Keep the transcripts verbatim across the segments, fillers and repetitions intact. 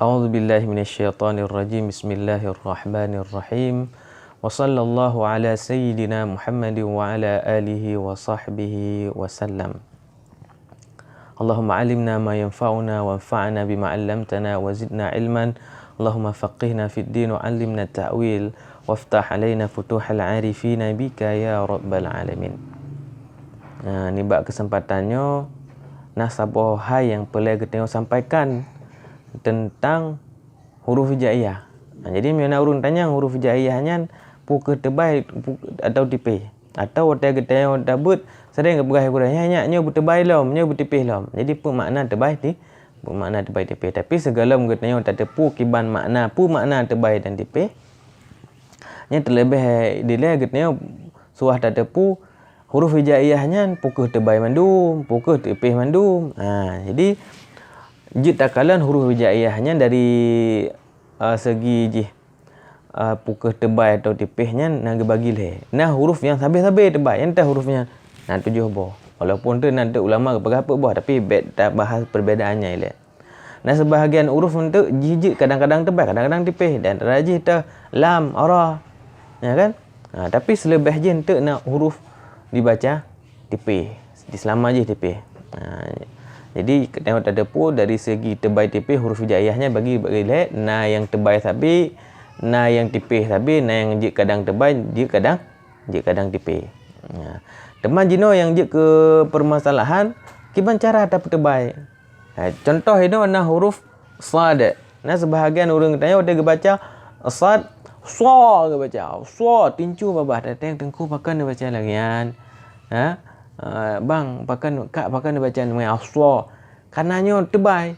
A'udzubillahi minasyaitonirrajim. Bismillahirrahmanirrahim. Wa sallallahu ala sayyidina Muhammadin wa ala alihi wa sahbihi wa sallam. Allahumma alimna ma yanfa'una wanfa'na bima 'allamtana wa zidna ilman. Allahumma faqihna fid din wa 'allimna ta'wil waftah 'alaina futuhal 'arifina bika ya rabbal 'alamin. Nah, nibak keuseumpatan nyoe na saboh hai nyang peureulée geutanyoe sampaikan teuntang huruf hijaiyah. Nah, jadi meunyoe na ureuëng tanyong huruf hijaiyah nyan peu kheueh teubai pu-, atawa tipéh, atawa watée geutanyoe tabeuet sering geupeugah gurée nyan, nyak nyoe beuteubai lom, nyoe beutipéh lom. Jadi peu makna teubai ti-, peu makna teubai tipéh. Tapi sigohlom geutanyoe tateupeue kiban makna, peu makna teubai dan tipéh, nyan teuleubeh dilée geutanyoe suah tateupeue huruf hijaiyah nyan peu kheueh teubai mandum, peu kheueh tipéh mandum. Ha, jadi jeuet takalon huruf hijaiyah nyan dari, eh, segi jih, eh, peu kheueh teubai atau tipéh nyan na geubagi lhée. Na huruf nyang sabe-sabe teubai, nyan teuh huruf nyan na tujoh boh. Walaupun teuh na teuh ulama geupeugah peuet boh, tapi bék tabahas perbedaan nyan ilée. Na seubahagian huruf eunteuk jih jeuet kadang-kadang teubai, kadang-kadang tipéh, dan rajih teuh lam, ra. Ya kan? Ha, tapi seuleubeh jih eunteuk na huruf dibaca tipéh, diseulama jih tipéh. Ha, jadi, tanyoe tateupeue dari segi teubai tipéh huruf hijaiyah nyan bagi, bagi lhée, na nyang teubai sabe, na nyang tipéh sabe, na nyang jeuet kadang teubai, jeuet kadang, jeuet kadang tipéh. Ha. Teuma jinoe nyang jeuet keu peumasalahan, kiban cara tapeuteubai. Ha, contoh inoe na huruf sad. Na seubahagian ureuëng geutanyoe watée geubaca sad, sa geubaca. Sa, tincu babah, tateng teungku pakon neubaca lagée nyan. Ha? Ah, bang, pakon, kak pakon neubaca lagée nyan, sa. Karena nyoe teubai.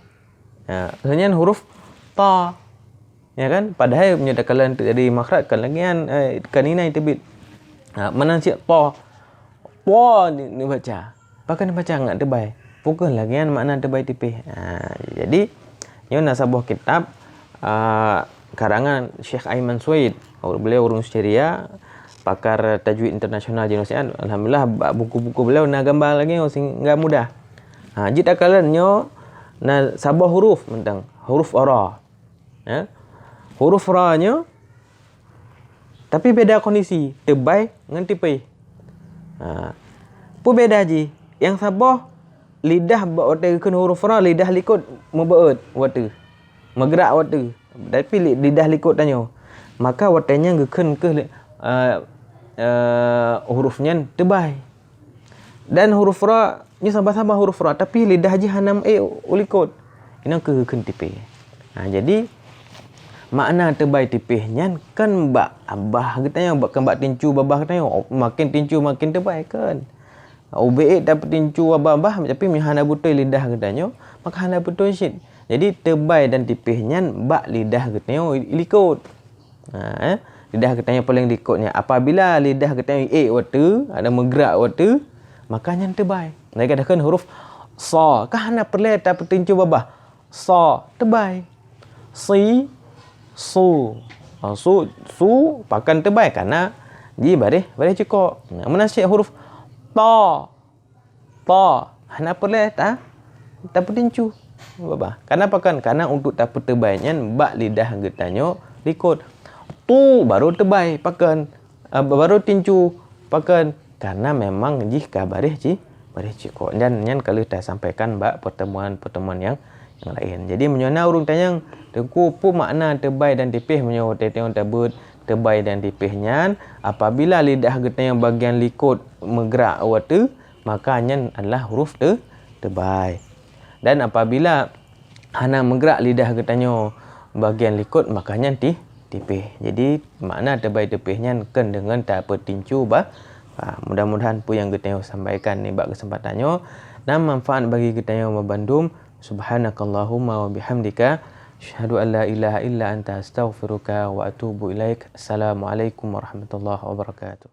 Ha, nyan huruf ta. Ya kan? Padahai meunyoe takalon dari makhraj kan lagée nyan, eh, kan inai teubiet. Ha, meunan cit ta. Ta ni, neubaca. Pakon neubaca ngat teubai. Peu kheueh lagée nyan makna teubai tipéh. Ha, jadi, nyoe na saboh kitab, ah, karangan Syekh Aiman Suwaid. Beliau ureuëng Syria, pakar tajwid internasional jinoe siat. Alhamdulillah, bak buku-buku beliau na gamba lagée nyoe sehingga mudah. Ha, jeuet takalon nyoe na saboh huruf mantong, huruf ra. Ya. Huruf ra nyoe, tapi beda kondisi, teubai ngon tipéh. Ha. Peu beda jih? Nyang saboh lidah bak watée geukheun huruf ra, lidah likot meubeuet watée, meugrak watée. Tapi li-, lidah likot tanyoe. Maka watée nyan geukheun kheueh, eh, eh, huruf nyan teubai. Dan huruf ra, nyoe sama-sama huruf ra, tapi lidah jih hana meuék u likot. Inong keu geukheun tipéh. Ha, jadi, makna teubai tipéh nyan kan bak babah geutanyoe, bak, kan bak tincu babah geutanyoe. Makin tincu, makin teubai kan. Ubé ék tapeutincu babah, tapi meunyoe hana beutôi lidah geutanyoe, maka hana beutôi cit. Jadi, teubai dan tipéh nyan bak lidah geutanyoe i likot. Ha, eh? Lidah geutanyoe paleng likot nyan. Apabila lidah geutanyoe ék watée, ada meugrak watée, maka nyan teubai. Lagée takheun huruf sa, ka hana peureulée tapeutincu babah. Sa, teubai. Si, su. Ha, su, su, pakon teubai, karena jih baréh, baréh cukok. Nah, meunan cit huruf ta. Ta, hana peureulée ta-, tapeutincu babah. Karena pakon? Karena untuk tapeuteubai nyan bak lidah geutanyoe likot. Tu baru teubai, pakon? Ah, baru tincu, pakon? Karena memang jih ka baréh ci-, baréh cukok. Dan nyan ka lheueh tasampaikan bak pertemuan-pertemuan nyang, nyang laén. Jadi, meunyoe na ureuëng tanyong, "Teungku, peu makna teubai dan tipéh?" Meunyoe watée tanyoe tabeuet teubai dan tipéh nyan, apabila lidah geutanyoe bagian likot meugrak watée, maka nyan adalah huruf teu-, teubai. Dan apabila hana meugrak lidah geutanyoe bagian likot, maka nyan ti-, tipéh. Jadi, makna teubai tipéh nyan kheun deungon tapeutincu ba-, ba-, mudah-mudahan peue nyang geutanyoe sampaikan nibak keuseumpatan nyoe na manfaat bagi geutanyoe bandum. Subhanakallahumma wa bihamdika, asyhadu an la ilaha illa anta, astaghfiruka wa atubu ilaik. Assalamualaikum warahmatullahi wabarakatuh.